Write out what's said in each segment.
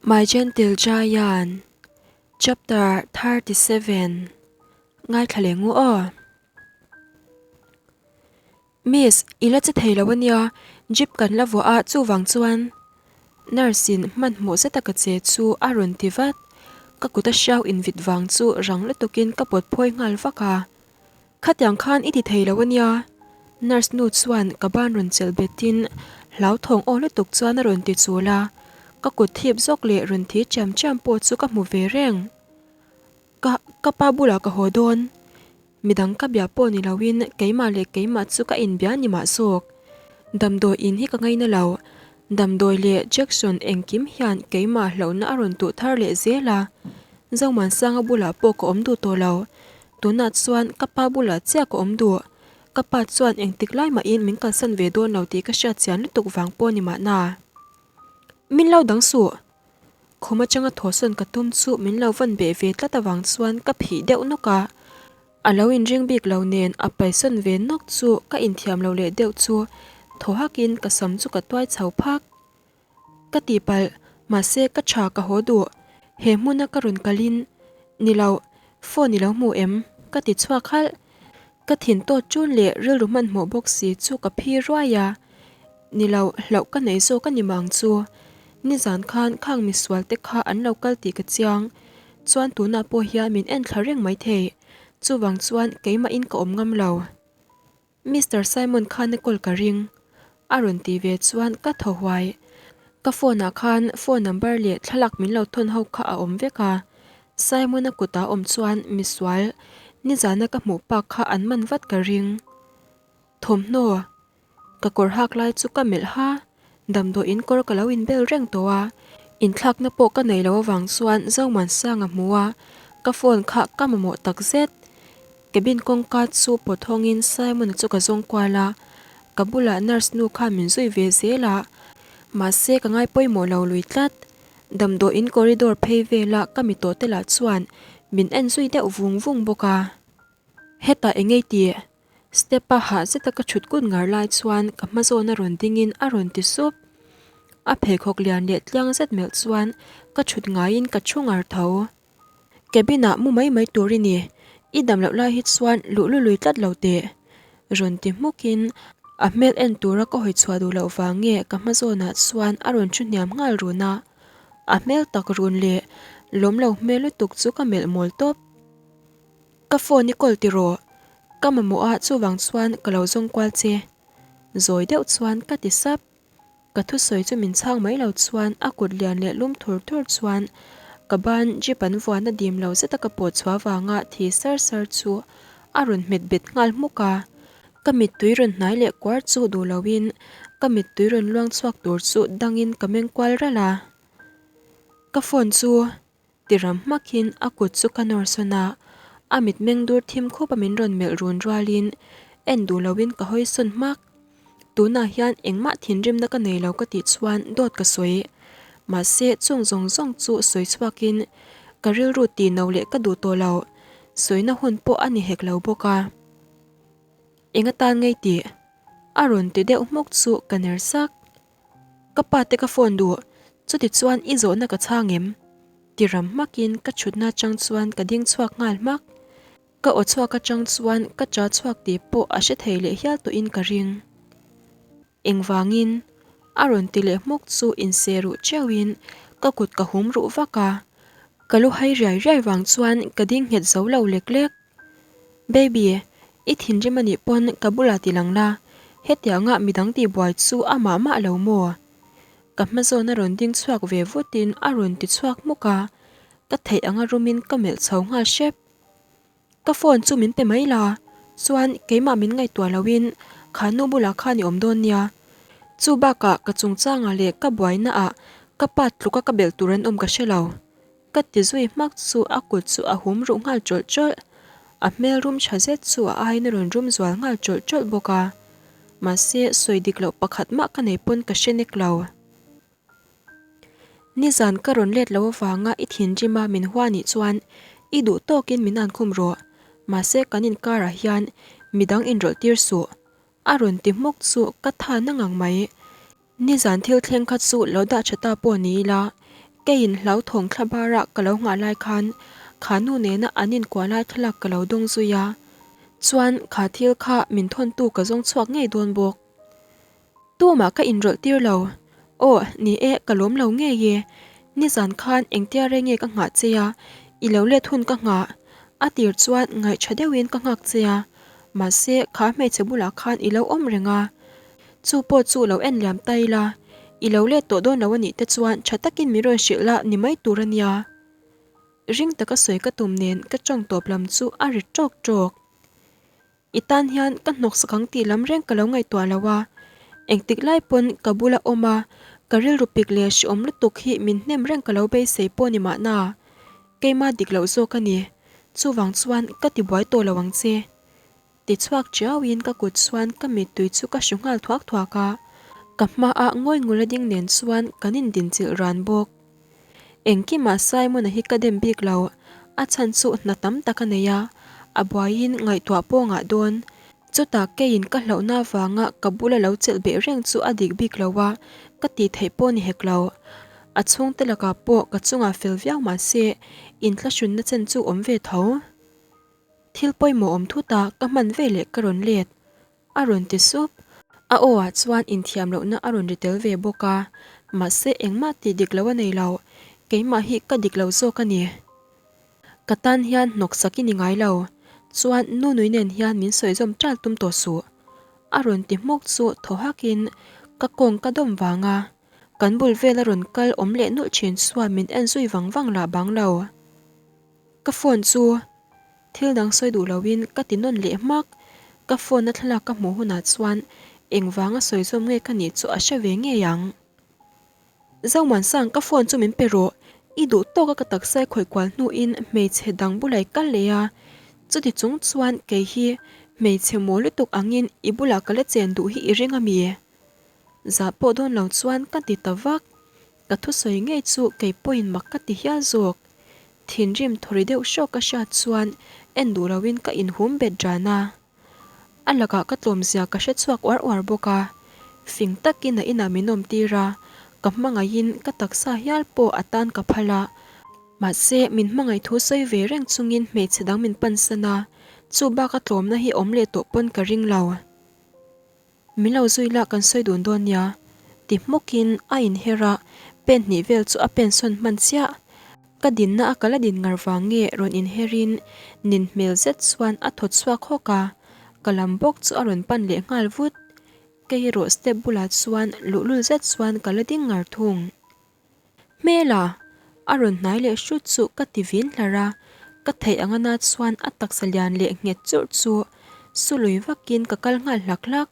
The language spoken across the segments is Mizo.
My Gentle Giant Chapter 37 Ngaithla leh ngu aw. Miss, i la che thei lo ania, jeep kan la vuah a chuvang chuan Nurse in hmanhmawh zeta ka che chu a rawn ti vat. Ka kut a hriau invit vang chu rang lutukin ka pawt phawi nghal vak a. Khatiang khan i ti thei lo ania Nurse nu chuan ka ban rawn chelh betin hlauthawng aw lutuk chuan a rawn ti chul a, ka kut thip zawk leh rawn thi chiam chiam pawh chu ka hmu ve reng. Ka, ka pa bulah ka haw dawn. Midang ka bia pawh ni loin keimah leh keimah chu ka inbia ni mah zawk. Damdawi in hi ka ngaina lo. Damdawi leh Jackson engkim hian keimah hlauhna a rawn tuh thar leh zel a. Zomuansanga bulah pawh ka awm duh tawh lo. Tunah chuan ka pa bulah chiah ka awm duh. Ka pa chuan engtik lai mahin min kalsan ve dawn lo tih ka hriat chian lutuk vang pawh ni mahna. Min lo dang suh. Khum atanga thawhsawn ka tum chu min lo vawn beh ve tlat avang chuan ka phih deuh nawk a. A lo inring bik lo nen a paisawn ve nawk chu ka inthiam lo leh deuh chu thaw hakin ka sam chu ka tuai chho phak. Ka tihpalh, mahse ka tha ka haw duh. He hmuna ka rawn kalin, Ni lo, phone i lo hmu em? ka ti chhuak halh. Ka thin tawt chun leh rilru hmanhmawh bawk si chu ka phi ruai a. Ni lo, hlauh ka nei zawk a ni mang chu. Nizan khan khang misual te kha an lo kal tih ka chiang. Chuan tunah pawh hian min en thla reng maithei. Chuvang chuan keimahin ka awm ngam lo. Mister Simon khan a call ka ring. A rawn ti ve chuan ka thaw huai. Ka phone ah khan phone number leh thlalak min lo thawn ho kha a awm vek a. Simon a kutah awm chuan misual nizana ka hmuh pak kha an man vat ka ring. Thawmhnaw ka kawr hak lai chu ka melh ha. Damdawiin kawr ka lo inbel reng tawh a, inthlakna pawh ka nei lo avang chuan Zomuansanga hmu a, ka phone kha ka mamawh takzet. Cabin kawngka chu pawt hawngin Simon-a chu ka zawng kual a, ka bulah nurse nu khan min zui ve zel a, mahse ka ngai pawimawh lo lui tlat. Damdawiin corridor phei vela ka mi tawh te lah chuan min en zui deuh vung vung bawk a. Hetah eng ei tih? Step-a hah zeta ka thut kun ngar lai chuan ka hma zawn a rawn dingin a rawn ti sup. A pheikhawk lian leh tliang zet melh chuan ka thut ngaiin ka thu ngar tho. Cabin-ah mu mai mai tur i ni, i dam loh lai hi chuan luh lu lui tlat lo teh. Rawn ti hmukin a hmel en tura ka hawi chhuah duh loh vang nge ka hma zawnah chuan a rawn thu hniam nghal run a. A hmel tak run leh lawm lo hmel lutuk chu ka melh mawl tawp. Ka phone i call tiraw? Ka mamawh a chuvang chuan ka lo zawng kual che. Zawi deuh chuan ka ti sap. Ka thusawi chu min chhang mai lo chuan a kut lian leh lum thur thur chuan ka ban jeep an vuahna dim lo zeta ka pawh chhuah avanga thi sar sar chu a rawn hmet bet nghal hmuk a. Ka mittui rawn hnai leh kuar chu duh loin ka mittui rawn luang chhuak tur chu dangin ka meng kual ralh a. Ka phone chu Ti ram hmakin a kut chu ka nawr sawn a, a mitmeng dur thim khup a min rawn melh run rualin en duh loin ka hawi sawn hmak. Tunah hian engmah thinrimna ka nei lo ka tih chuan dawt ka sawi. Mahse chung zawng zawng chu sawi chhuakin ka rilru ti no leh ka duh tawh lo. Sawina hun pawh a ni hek lo bawk a. Eng atan ngei tih? A rawn ti deuh hmuk chu ka ner sak. Ka pa te ka phone duh, chuti chuan i zawhna ka chhang em? Ti ram hmakin ka chhutna atang chuan ka ding chhuak nghal hmak. Ka aw chhuak atang chuan ka cha chhuak tih pawh a hre thei leh hial tawhin ka ring. Engvangin? A rawn ti leh hmuk chu inseh ruh teuhin ka kut ka hum ruh vak a. Ka lu hai riai riai vang chuan ka ding nghet zo lo lek lek. Baby, i thinrim anih pawn ka bulah ti lang la, hetianga midang tihbuai chu a mah mah lo maw? Ka hma zawn a rawn ding chhuak ve vutin a rawn ti chhuak hmuk a, ka theih anga rumin ka melh chho nghal hrep. Ka phone chu min pe mai la, chuan keimah min ngaihtuah loin kha nu bulah khan i awm dawn nia. Chu bakah ka chungchangah leh ka buainaah ka pa tluka ka belh tur an awm ka hre lo. Ka ti zui hmak chu a kut chu a hum ruh nghal tawlh tawlh. A hmel rum tha zet chu a aiin a rawn rum zual nghal tawlh tawlh bawk a. Mahse, sawi dik loh pakhat mah ka nei pawn ka hre nek lo. Nizan ka rawn let lo avanga i thinrima min hua nih chuan i duh tawkin min ankhum rawh. Mahse, kan inkarah hian midang inrawlh tir suh. A rawn ti hmuk chu ka tha na ngang mai. Nizan thil thleng kha chu lo dah tha ta pawh ni ila, Keiin hlauthawng thla bara ka lo nghah lai khan kha nu nena an inkuah lai thlalak ka lo dawng zui a, chuan kha thil kha min thawntu ka zawng chhuak ngei dawn bawk. Tumah ka inrawlh tir lo. Aw, ni e, ka lawm lo ngei e. Nizan khan engtia rei nge ka nghah che a, i lo let hun ka nghah. A tir chuan ngaihṭha deuhin ka nghak che a, mahse kha hmeichhe bulah khan i lo awm reng a. Chu pawh chu lo en liam ta ila, i lo let tawh dawn lo a nih te chuan ṭha takin min rawn hrilh la ni mai tur a nia. Ring taka sawi ka tum nen ka ṭawng tawp lam chu a ri ṭawk ṭawk. I tan hian ka hnawksak ang tih lam reng ka lo ngaihtuah lo a, engtik lai pawn ka bula awm a, ka rilru pik leh hreawm lutuk hi min hnem reng ka lo beisei pawh ni mahna. Keimah dik loh zawk a ni, chuvang chuan ka tibuai tawh lo ang che. Tichhuak chiauin ka kut chuan ka mittui chu ka hru nghal thuak thuak a, ka hmaah ngawi ngula ding nen chuan kan indinchilh ran bawk. Engkimah Simon-a hi ka dem bik lo, a chhan chu hna tam tak a nei a, a buaiin ngaihtuah pawh ngah dawn. Chutah keiin ka hlauhna avanga ka bula lo chelh beh reng chu a dik bik lo a, ka tih theih pawh ni hek lo. A chhungte lakah pawh ka chungah fel viau mah se, inthlahrunna chen chu awm ve tho. Thil pawimawh awm thut a, ka hman ve leh ka rawn let. A rawn ti sup. A aw ah chuan inthiam lohna a rawn ri tel ve bawk a, mahse engmah tih dik lo a nei lo, keimah hi ka dik lo zawk a ni. Ka tan hian hnawksak i ni ngai lo, chuan Nunui nen hian min sawi zawm ṭal tum tawh suh. A rawn ti hmawk chu thaw hakin ka kawng ka dawm vang a, kan bul vel a rawn kal awm leh nulh ṭhin chuan min en zui vang vang lah bang lo. Ka phone chu thil dang sawi duh loin ka ti nawn leh hmak. Ka phone a thlalak ka hmuh hunah chuan engvanga sawi zawm nge ka nih chu a hre ve ngei ang. Zomuansang ka phone chu min pe rawh, i duh tawka ka taksa i khawih kual hnuin hmeichhe dang bulah i kal leh a, chuti chung chuan kei hi hmeichhe maw lutuk angin i bulah ka la chen duh hi i ring a mi? Zah pawh dawn lo chuan ka ti ta vak. Ka thusawi ngei chu kei pawhin mak ka ti hial zawk. Thinrim thawri deuh hrawk ka hriat chuan en duh loin ka inhum bet ran a. A lakah ka tlawmzia ka hre chhuak uar uar bawk a. Fing takin a inah min awm tir a, ka hmangaihin ka taksa hial pawh a tan ka phal a. Mahse, min hmangaih thu sawi ve reng chungin hmeichhe dang min pansan a, chu baka tlawmna hi awm leh tawh pawn ka ring lo. Min lo zui la kan sawi dun dawn nia, ti hmawkin a inher a, pen hnih vel chu a pen sawn hman chiah. Ka dinna a kala din ngar vang nge rawn inherin nin hmel zet chuan a thaw chhuak hawk a, ka lam bawk chu a rawn pan leh nghal vut. Kei erawh step bulah chuan luhlul zet chuan ka la ding ngar thung. Hmela! A rawn hnai leh hrut chu ka ti vin hlar a, ka theih anga na chuan a taksa lian leh nghet churh chu su lui vakin ka kal nghal hlak hlak.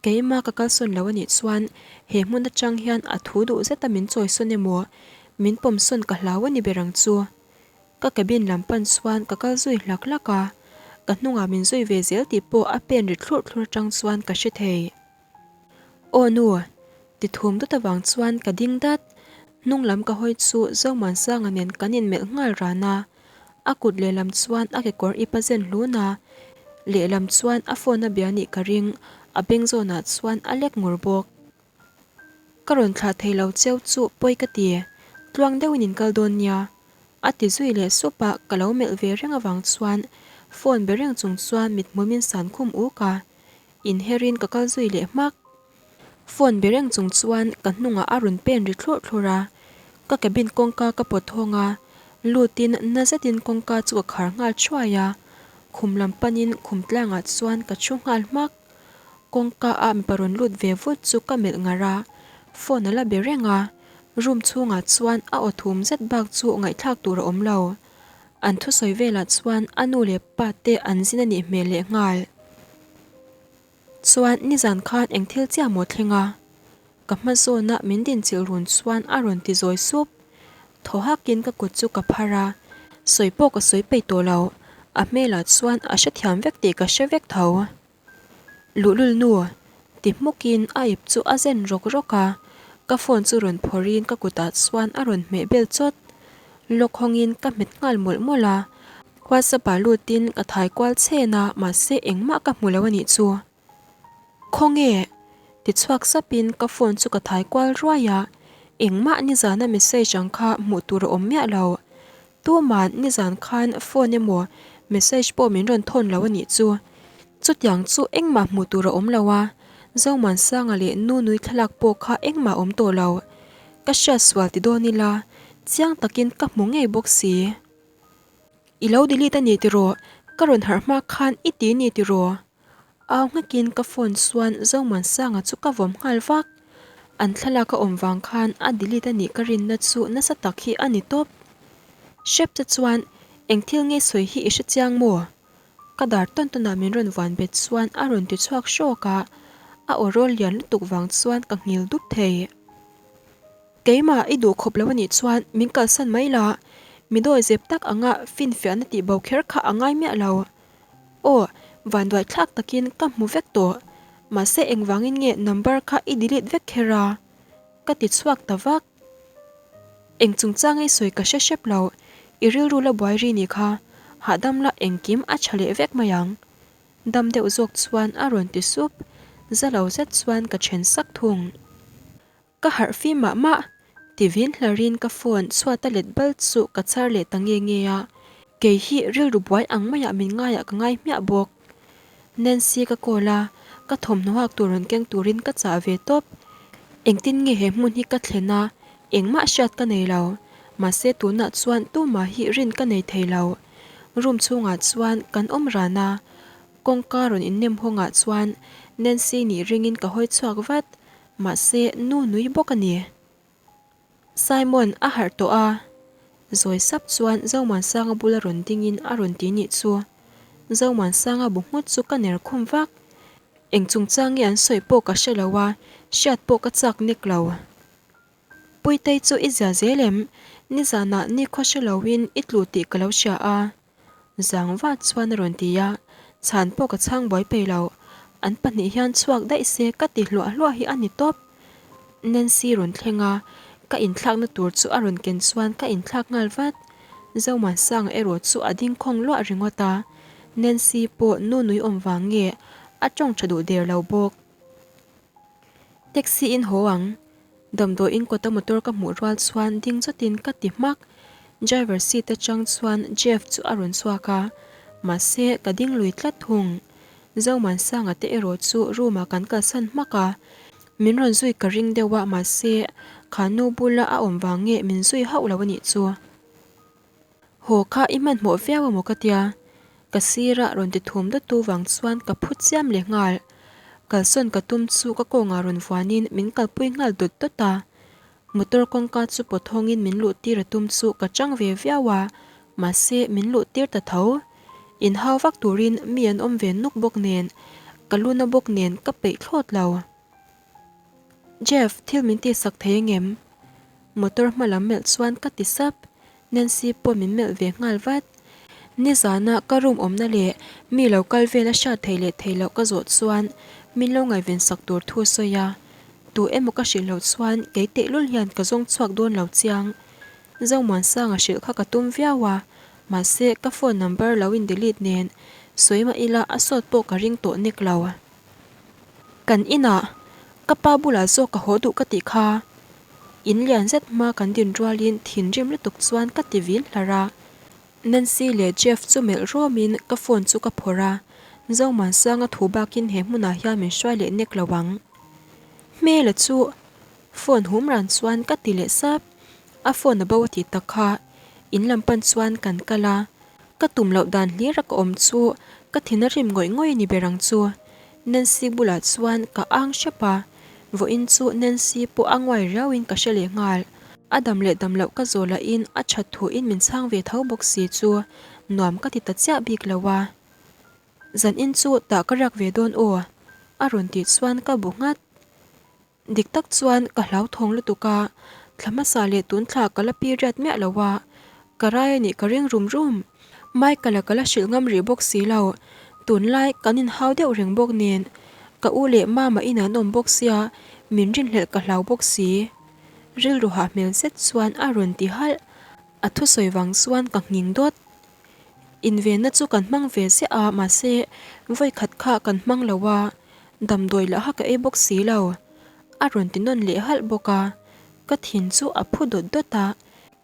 Keima ka kalsawn lo anih chuan he hmun atang hian a thu duh zeta min chawisawn emaw min pawmsawn ka hlau a ni ber ang chu. Ka cabin lam pan chuan ka kal zui hlak hlak a, ka hnungah min zui ve zel tih pawh a pen ri thlurh thlurh atang chuan ka hre thei. Aw nu! Ti thum dawt avang chuan ka ding dat. Hnung lam ka hawi chu Zomuansanga nen kan inmelh nghal ran a. A kut lehlam chuan a kekawr ip a zen hlun a, lehlam chuan a phone a bia nih ka ring, a beng zawnah chuan a lek ngur bawk. Ka rawn thlah thei lo cheu chu pawi ka ti, tluang deuhin in kal dawn nia. A ti zui leh sup a, ka lo melh ve reng avang chuan phone be reng chung chuan mithmul min san khum uk a. Inherin ka kal zui leh hmak. Phone be reng chung chuan ka hnungah a rawn pen ri thlurh thlurh a, ka cabin kawngka ka pawt hawng a, lutin na zetin kawngka chu ka khar nghal thuai a, khum lam panin khum tlangah chuan ka thu nghal hmak. Kawngka ah mipa rawn lut ve vut chu ka melh ngar a, phone a la be reng a, room chhungah chuan a aw thum zet bak chu ngaihthlak tur a awm lo. An thusawi velah chuan a nu leh pa te an zin a nih hmel leh nghal. Chuan nizan khan eng thil chiah maw thleng a? Ka hma zawna min dinchilh run chuan a rawn ti zawi sup. Thaw hakin ka kut chu ka phar a, sawi pawh ka sawi peih tawh lo. A hmelah chuan a hrethiam vek tih ka hre vek tho. Luhlul nu! Ti hmukin a ip chu a zen rawk rawk a, ka phone chu rawn phawrhin ka kutah chuan a rawn hmeh bel chawt. Lawk hawngin ka hmet nghal mawlh mawlh a, WhatsApp ah lutin ka thai kual chhen a, mahse engmah ka hmu lo a nih chu. Khawnge? Ti chhuak sapin ka phone chu ka thai kual ruai a. Engmah nizana message ang kha hmuh tur a awm miah lo. Tuman nizan khan phone emaw message pawh min rawn thawn lo a nih chu. Chutiang chu engmah hmuh tur a awm lo a, Zomuansanga leh Nunui thlalak pawh kha engmah a awm tawh lo. Ka hriat sual ti dawn ila, chiang takin ka hmu ngei bawk si. I lo delete a ni tiraw? Ka rawn harh hma khan i ti ni tiraw? Au nghekin ka phone chuan Zomuansanga chu ka vawm nghal vak. An thlalak a awm vang khan a delete a nih ka rinna chu nasa tak hi a ni tawp. Hrep che chuan eng thil nge sawi hi i hre chiang maw? Ka dar tawn tawnah min rawn vuan bet chuan a rawn ti chhuak hrawk a, a aw rawl lian lutuk vang chuan ka nghil dup thei. Keimah i duh khawp lo a nih chuan min kalsan mai la, mi dawi zep tak anga finfiahna tih bo kher kha a ngai miah lo. Aw, vanduai thlak takin ka hmu vek tawh, mahse engvangin nge number kha i delete vek kher a? Ka ti chhuak ta vak. Eng chungchang i sawi ka hre hrep lo, i rilru la buai ri nih kha, hahdam la engkim a tha leh vek mai ang. Dam deuh zawk chuan a rawn ti sup, za lo zet chuan ka then sak thung. Ka harh fim mah mah, ti vin hlarin ka phone chhuat a let bal chu ka char leh ta nge nge a, kei hi rilru buai ang maiah min ngaiah ka ngai hmiah bawk. Nancy ka call a, ka thawmhnaw hak tur rawn keng turin ka chah ve tawp. Engtin nge he hmun hi ka thlen a, engmah hriat ka nei lo. Mahse tunah chuan tumah hi rin ka nei thei lo. Room chhungah chuan kan awm ran a, kawngka rawn innem hawngah chuan Nancy nih ringin ka hawi chhuak vat. Mahse nu nui bawk a ni. Simon a harh tawh a, zawi sap chuan Zomuansanga bula rawn dingin a rawn ti nih chu. Zomuansanga bu nghut chu ka ner khum vak. Eng chungchang nge an sawi pawh ka hre lo a, hriat pawh ka chak nek lo. Puitei chu i zia zel em? Nizanah nikhua hre loin i tlu tih ka lo hria a. Zang vat chuan a rawn ti a, chhan pawh ka chhang buai peih lo. An pahnih hian chhuak daih se ka ti hluah hluah hi a ni tawp. Nancy rawn thleng a, ka inthlakna tur chu a rawn ken chuan ka inthlak nghal vat. Zomuansanga erawh chu a ding khawng luah ringawt a, Nancy pawh nu nui awm vang nge a tawng tha duh der lo bawk. Taxi in haw ang. Damdawiin kawta motor ka hmuh rual chuan ding chawtin ka ti hmak. Driver seat atang chuan Jeff chu a rawn chhuak a, mahse ka ding lui tlat thung. Zomansanga te erawh chu room ah kan kalsan hmak a, min rawn zui ka ring deuh a mahse kha nu bula a awm vang nge min zui hauh lo a nih chu. Haw kha i hmanhmawh viau amaw ka tia, ka sirah rawn ti thum dawt tu vang chuan ka phu chiam leh nghal. Kalsawn ka tum chu ka kawngah rawn vuanin min kalpui nghal dawt dawt a. Motor kawngka chu pawt hawngin min luh tir a tum chu ka chang ve viau a, mahse min luh tir ta tho. Inhau vak turin mi an awm ve nuk bawk nen, ka lu na bawk nen ka peih thlawt lo. Jeff, thil min tihsak thei angem? Motor hma lam melh chuan ka ti sap. Nancy pawh min melh ve nghal vat. Nizana ka room awmna leh mi lo kal vel a hriat theih leh theih loh ka zawh chuan min lo ngaihven sak tur thu a sawi a. Tu emaw ka hrilh loh chuan kei tehlul hian ka zawng chhuak dawn lo chiang. Zomuansanga hrilh kha ka tum viau a, mahse ka phone number lo in delete nen sawi mah ila a sawt pawh ka ring tawh nek lo. Kan inah ka pa bulah zawk ka haw duh ka tih kha. In lian zet hma kan din rualin thinrim lutuk chuan ka ti vil hlar a. Nancy leh Jeff chu melh rawmin ka phone chu ka phawrh a, Zomuansanga thu bakin he hmunah hian min hruai leh nek lo ang. Hmela chu phone hum ran chuan ka ti leh sap, a phone a bo a tih tak kha. In lam pan chuan kan kal a, Ka tum loh dan hlir a ka awm chu ka thin a rim ngawih ngawih a ni ber ang chu. Nancy bulah chuan ka ang hrep a, vawiin chu Nancy pawh a nguai riau in ka hre leh nghal. A dam leh dam loh ka zawh lahin a that thu in min chhang ve tho bawk si chu nuam ka ti ta chiah bik lo a. Zan in chu tah ka riak ve dawn aw a rawn tih chuan ka bu nghat. Dik tak chuan ka hlauthawng lutuk a, thla hmasa leh tun thla ka la period miah lo a, ka rai a nih ka ring rum rum. Michael-a ka la hrilh ngam rih bawk si lo, tunlai kan inhau deuh reng bawk nen, ka u leh mama in an awm bawk sia, min rinhlelh ka hlau bawk si. Rilru hah hmel zet chuan a rawn ti halh, a thusawi vang chuan ka nghing dawt. Invenna chu kan hmang ve ziah a, mahse vawikhat kha kan hmang lo a, damdawi lah kha ka ei bawk si lo. A rawn ti nawn leh halh bawk a. Ka thin chu a phu dawt dawt a,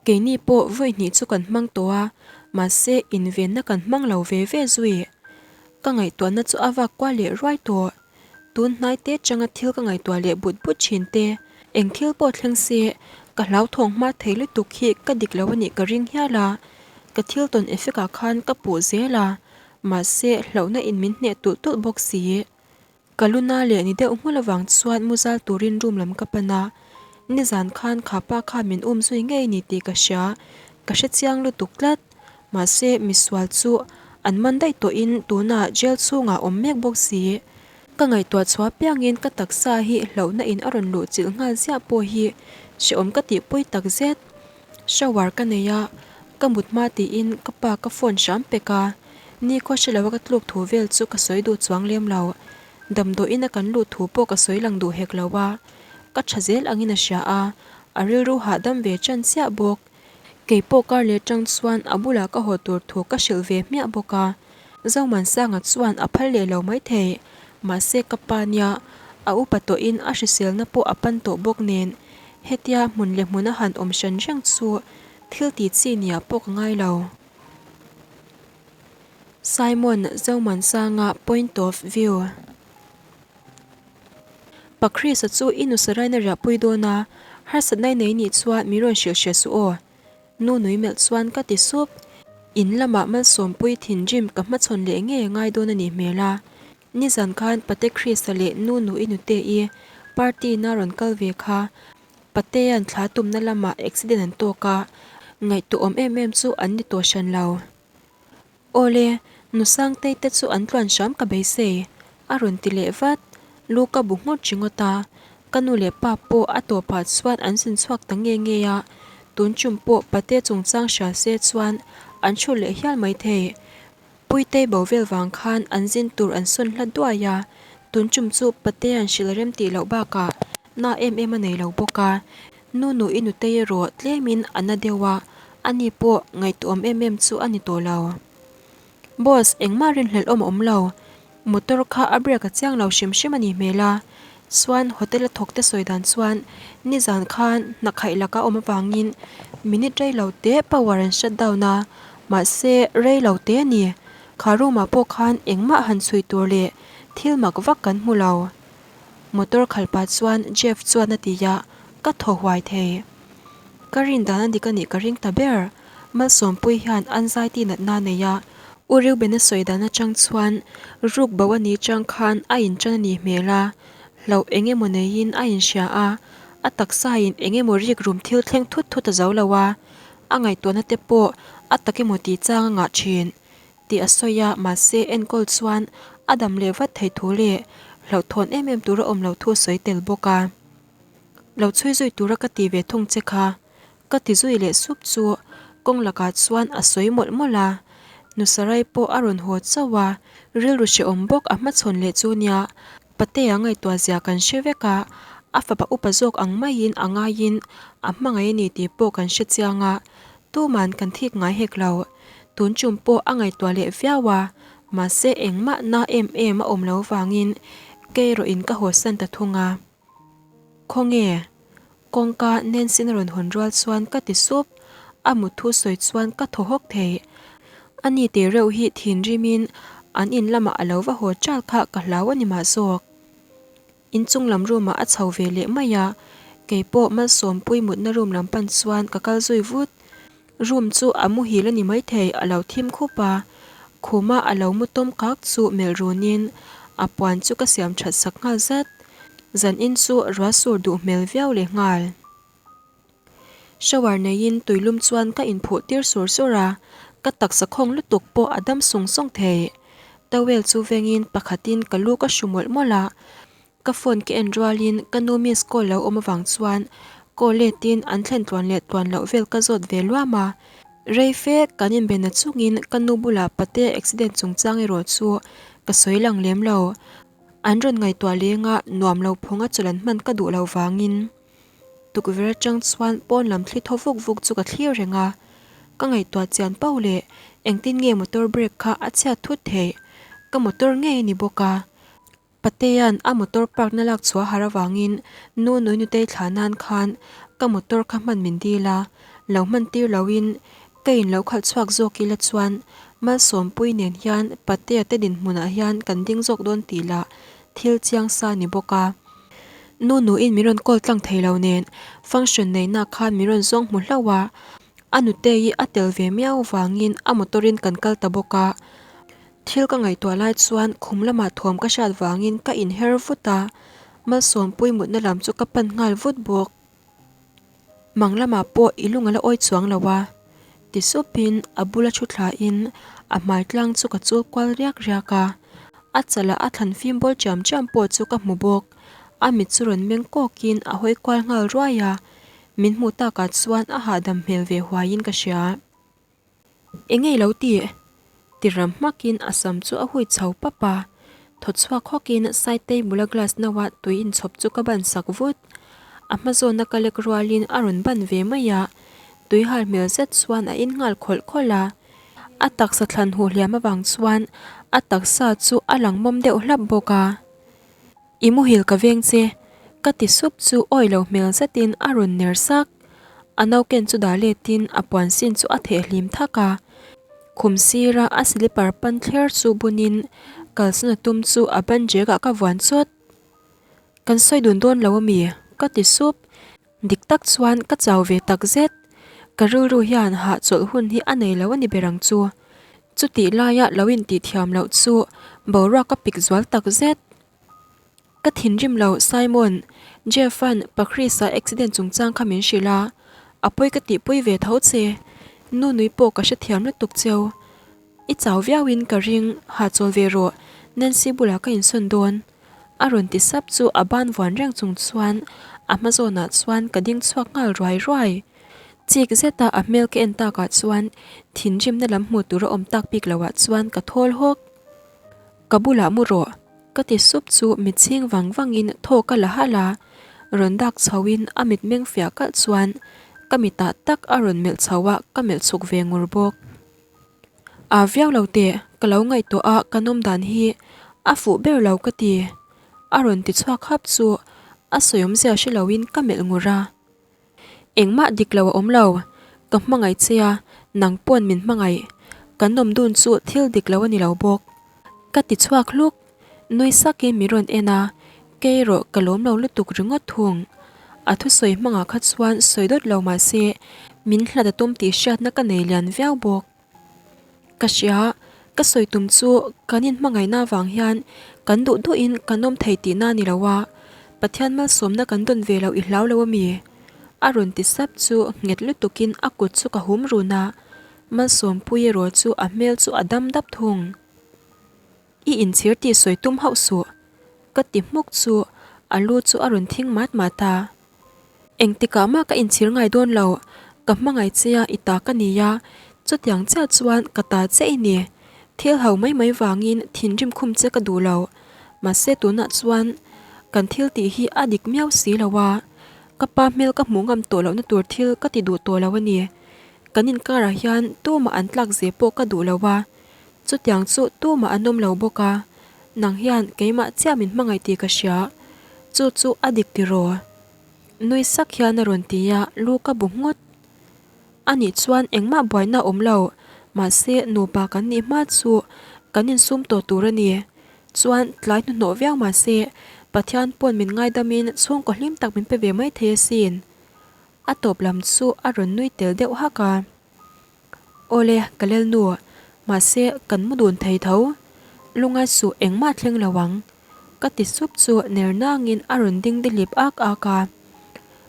keini pawh vawi hnih chu kan hmang tawh a, mahse invenna kan hmang lo ve ve zui. Ka ngaihtuahna chu a vak kual leh ruai tawh. Tun hnai te changa thil ka ngaihtuah leh but but thin te, eng thil pawh thleng se ka hlauthawng hma thei lutuk hi ka dik lo a nih ka ring hial a, ka thil tawn effect ah khan ka puh zel a, mahse hlauhna in min hneh tulh tulh bawk si. Ka luna leh ni deuh nghul avang chuan muzal turin room lam ka pan a, nizan khan kha pa kha min um zui ngei ni tih ka hria, ka hre chiang lutuk tlat. Mahse misual chu an man daih tawhin tunah jail chhungah awm mek bawk si. Ka ngaihtuah chhuah piangin ka taksa hi hlauhna in a rawn luh chilh nghal ziah pawh hi hrehawm ka tihpui tak zet. Shower ka nei a, ka mut hma tiin ka pa ka phone hram pek a, nikhaw hre lo a ka tluk thu vel chu ka sawi duh chuang lem lo. Damdawiin a kan luh thu pawh ka sawi lang duh hek lo a, ka tha zel angin a hria a, a rilru hahdam ve ṭan chiah bawk. Kei pawh kar leh ṭang chuan a bulah ka haw tur thu ka hrilh ve hmiah bawk a, Zomansanga chuan a phal leh lo maithei. Mahse ka pa nia, a upa tawhin a hriselna pawh a pan tawh bawk nen, hetia hmun leh hmun a han awm hran reng chu thil ti chi nia pawh ka ngai lo. Simon Zomansanga point of view. Pa Chris-a chu i nusaraina riahpui dawn a, harsatna i nei nih chuan min rawn hrilh hre suh aw. Nu nui melh chuan ka ti sup. In lamah Malsawmpui thinrim ka hmachhawn leh ngei a ngai dawn a nih hmel a. Nizan khan Pate Chris-a leh Nu Nui Nute-i party na rawn kal ve kha Patea'n thla tumna lamah accident an tawk a, ngaihtuahawm em em chu an ni tawh hran lo. Awle, nu Sangtei te chu an tluan hram ka beisei, a rawn ti leh vat. Lu ka bu nghut ringawt a, ka nu leh pa pawh a tawpah chuan an zin chhuak ta nge nge a, tun tum pawh pate chungchang hria se chuan an thu leh hial maithei. Puitei bo vel vang khan an zin tur an sawn hla duai a, tun tum chu pate an hrilh rem tih loh bakah na em em a nei lo bawk a, Nu nu i nutei erawh tlemin a na deuh a, ani pawh ngaihtuahawm em em chu a ni tawh lo. Boss, engmah rinhlelh awm a awm lo. Motor kha a brake a chiang lo hrim hrim a nih hmel a. Chuan hotel a thawk te sawi dan chuan nizan khan hna khaih laka awm avangin minute rei lo te power an shut down a, mahse rei lo te a ni. Kha room ah pawh khan engmah han chhui tur leh thil mak vak kan hmu lo. Motor khalh pah chuan Jeff chuan a ti a, ka thaw huai thei. Ka rin dan a dik a nih ka ring ta ber. Malsawmpui hian anxiety natna a nei a, U Reuben-a sawi dan atang chuan ruk bo a nih chang khan a inṭan a nih hmel a, hlauh eng emaw neiin a inhria a, a taksain eng emaw rikrum thil thleng thut thut a zo lo a, a ngaihtuahna te pawh a tak emaw tih chang a ngah ṭhin. Tih a sawi a, mahse enkawl chuan a dam leh vat thei thu leh hlauhthawn em em tura awm lo thu a sawi tel bawk a. Lo chhui zui tura ka ti ve thung che kha, ka ti zui leh sup chu kawng lakah chuan a sawi mawlh mawlh a. Nusarai pawh a rawn haw chauh a, rilru hrehawm bawk a hmachhawn leh chu nia, Patea ngaihtuah zia kan hre vek a, a fapa upa zawk ang maiin a ngaiin a hmangaih a ni tih pawh kan hre chiang a, tuman kan thik ngai hek lo. Tun tum pawh a ngaihtuah leh viau a, mahse engmah na em em a awm lo vangin kei erawhin ka hawsan ta thung a. Khawnge? Kawngka Nancy-in a rawn hawn rual chuan ka ti sup, a mut thu sawi chuan ka thaw hawk thei. Ani tih reuh hi thinrimin an in lamah a lo va haw chal kha ka hlau a ni mah zawk. Inchung lam room ah a chho ve leh mai a, kei pawh Malsawmpui mutna room lam pan chuan ka kal zui vut. Room chu a muhil a ni maithei a lo thim khup a, khuma a lo mu tawm kak chu melh runin a puan chu ka siam that sak nghal zat. Zanin chu ruah sur duh hmel viau leh nghal. Shower neiin tuilum chuan ka inphuh tir sur sur a, ka taksa khawng lutuk pawh a dam sung sung thei. Towel chu vengin pakhatin ka lu ka hru mawlh mawlh a, ka phone ka en rualin ka nu miss call lo awm avang chuan call letin an thlen tluan leh tluan loh vel ka zawt ve luam a. Rei fe kan inbena chungin ka nu bulah pate accident chungchang erawh chu ka sawi lang lem lo. An rawn ngaihtuah lenga nuam lo phawnga chawlh an hman ka duh lo vangin. Tukverh atang chuan pawn lam thli thaw vuk vuk chu ka thlir reng a, ka ngaihtuah chian pauh leh engtin nge motor brake kha a chhiat thut theih, ka motor ngei a ni bawk a. Patea'n a motor park na lak chhuah har avangin nu nui nutei thlah nan khan ka motor kha hman min dil a, lo hman tir loin ka in lo khalh chhuak zawk ila chuan Malsawmpui nen hian Patea te dinhmunah hian kan ding zawk dawn tih lah thil chiang sa ni bawk a. Nu nuin min rawn call tlang thei lo nen function neihna khan min rawn zawng hmu hlauh a, a nutei a tel ve miau vangin a motor in kan kal ta bawk a. Thil ka ngaihtuah lai chuan khum lamah thuam ka hriat vangin ka inher vut a, Malsawmpui mutna lam chu ka pan nghal vut bawk. Mang lamah pawh i lung a la awi chuang lo a, ti supin a bula thu thlain a hmai tlang chu ka chul kual riak riak a, a chalah a thlan fim bawl chiam chiam pawh chu ka hmu bawk. A mit chu rawn meng kawkin a hawi kual nghal ruai a, min hmuh takah chuan a hahdam hmel ve huaiin ka hria. Eng nge lo tih? Ti ram hmakin a sam chu a hui chho pap a. Thaw chhuak hawkin Saitei bula glass noa tui inchhawp chu ka ban sak vut. A hma zawna ka lek rualin a rawn ban ve mai a, tui hal hmel zet chuan a in nghal khawlh khawlh a. A taksa thlan huh hliam avang chuan a taksa chu a lang mawm deuh hlap bawk a. I muhil ka veng che, ka ti sup chu awi lo hmel zetin a rawn ner sak. A nauken chu dah letin a puan sin chu a theh hlim thak a. Khum sira a slipper pan thler chu bunin kalsan a tum chu a ban jek ah ka vuan chawt. Kan sawi dun dawn lo ami? Ka ti sup. Dik tak chuan ka chau ve tak zet. Ka rilru hian hahchawlh hun hi a nei lo a ni ber ang chu. Chutih laia lo intih thiam loh chu boruak a pik zual tak zet. Ka thinrim lo Simon, Jeff-a'n Pakhris-a accident chungchang kha min hrilh a, a pawi ka tihpui ve tho che. Nu nui pawh ka hrethiam lutuk cheu. I chau viauin ka ring, hahchawl ve rawh, Nancy bulah ka insawn dawn. A rawn ti sap chu a ban vuan reng chung chuan a hma zawnah chuan ka ding chhuak nghal ruai ruai. Chik zeta a hmel ka en takah chuan thinrimna lam hmuh tur a awm tak bik loah chuan ka thawl hawk. Ka bulah mu rawh, ka ti sup chu mit chhing vang vangin thaw ka la halh a, rawn dak chhoin a mitmeng fiah kalh chuan ka mitah tak a rawn melh chho a, ka melh chhuk ve ngur bawk. A viau lo teh, ka lo ngaihtuah a ka nawm dan hi a fuh ber lo ka ti. A rawn ti chhuak hap chu a sawi awmzia hre loin ka melh ngur a. Engmah dik lo a awm lo, ka hmangaih che a, nang pawn min hmangaih. Kan awm dun chu thil dik lo a ni lo bawk. Ka ti chhuak hluk, nui sakin min rawn en a, kei erawh ka lawm lo lutuk ringawt thung. A thusawi hmangah kha chuan sawi dawt lo mah se, min hlat a tum tih hriatna ka nei lian viau bawk. Ka hria, ka sawi tum chu kan inhmangaihna avang hian kan duh duhin kan awm thei tihna a ni lo a, Pathian malsawmna kan dawn ve loh i hlau lo ami? A rawn ti sap chu nghet lutukin a kut chu ka hum run a, Malsawmpui erawh chu a hmel chu a dam dap thung. I inchhir tih sawi tum hauh suh, ka ti hmuk chu a lu chu a rawn thing mat mat a. Engtikah mah ka inchhir ngai dawn lo, ka hmangaih che a i ta ka ni a, chutiang chiah chuan ka ta che i ni. Thil ho mai mai vangin thinrim khum che ka duh lo, mahse tunah chuan kan thil tih hi a dik miau si lo a, ka pa hmel ka hmuh ngam tawh lohna tur thil ka ti duh tawh lo a ni. Kan inkarah hian tumah an tlak ze pawh ka duh lo a, chutiang chu tumah an awm lo bawk a, nang hian keimah chiah min hmangaih tih ka hria, chu chu a dik tiraw? Nui sak hian a rawn ti a, lu ka bu nghut. Anih chuan engmah buaina a awm lo, mahse nupa kan nih hma chu kan insum tawh tur a ni. Chuan tlai hnuhnawh viau mahse Pathian pawn min ngaidamin chhungkaw hlim tak min pe ve maithei asin. A tawp lam chu a rawn nui tel deuh hak a. Awle, ka lel nu, mahse kan mu dun thei tho. Lungai suh engmah thleng lo ang. Ka ti sup chu ner nangin a rawn ding dihlip ak ak a.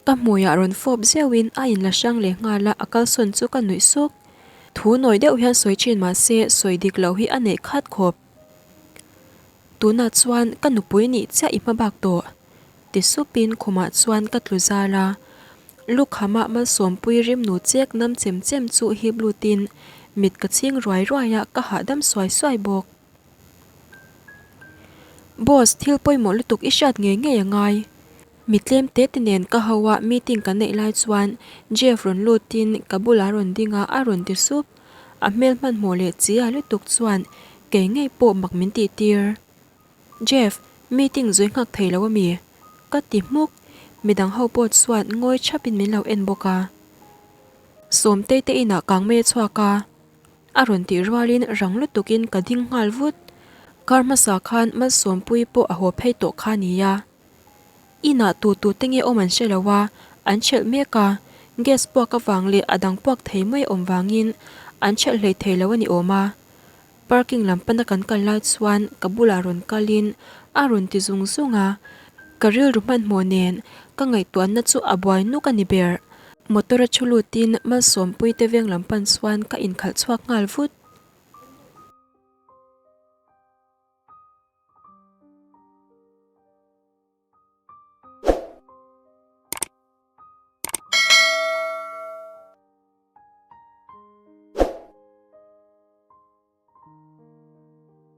Ka hmuiah rawn fawp zeuhin a inla hrang leh nghal a, a kalsawn chu ka nuih suk. Thu nawi deuh hian sawi thin mahse sawi dik loh hi a neih khat khawp. Tunah chuan ka nupui nih chiah i hma bak tawh. Ti supin khumah chuan ka tlu zal a. Lukhama malsawmpui rimnu chek nam chem chem chu hip lutin mit ka chhing ruai ruai a, ka hahdam suai suai bawk. Boss, thil pawimawh lutuk i hriat ngei ngei a ngai. Mi tlem te te nen ka ho a meeting kan neih lai chuan Jeff rawn lutin ka bulah rawn ding a, a rawn ti sup. A hmel hmanhmawh leh chi a lutuk chuan kei ngei pawh mak min tih tir. Jeff, Meeting zui nghak thei lo ami? Ka ti hmuk. Midang ho pawh chuan ngawi thap in min lo en bawk a. Sawmtei te inah kang mai a chhuak a. A rawn tih rualin rang lutukin ka ding nghal vut. Kar hmasa khan Malsawmpuii pawh a haw phei tawh kha nia. Inah tu tu te nge awm an hre lo a, an ṭhelh mek a, gas puak avang leh a dang puak thei mai awm vangin an ṭhelh hlei thei lo a ni awm a. Parking lam pana kan kal lai chuan ka bulah rawn kalin a rawn ti zung zung a, ka rilru hmanhmawh nen ka ngaihtuahna chu a buai nuk a ni ber. Motor a thu lutin Malsawmpuii te veng lam pan chuan ka inkhalh chhuak nghal vut.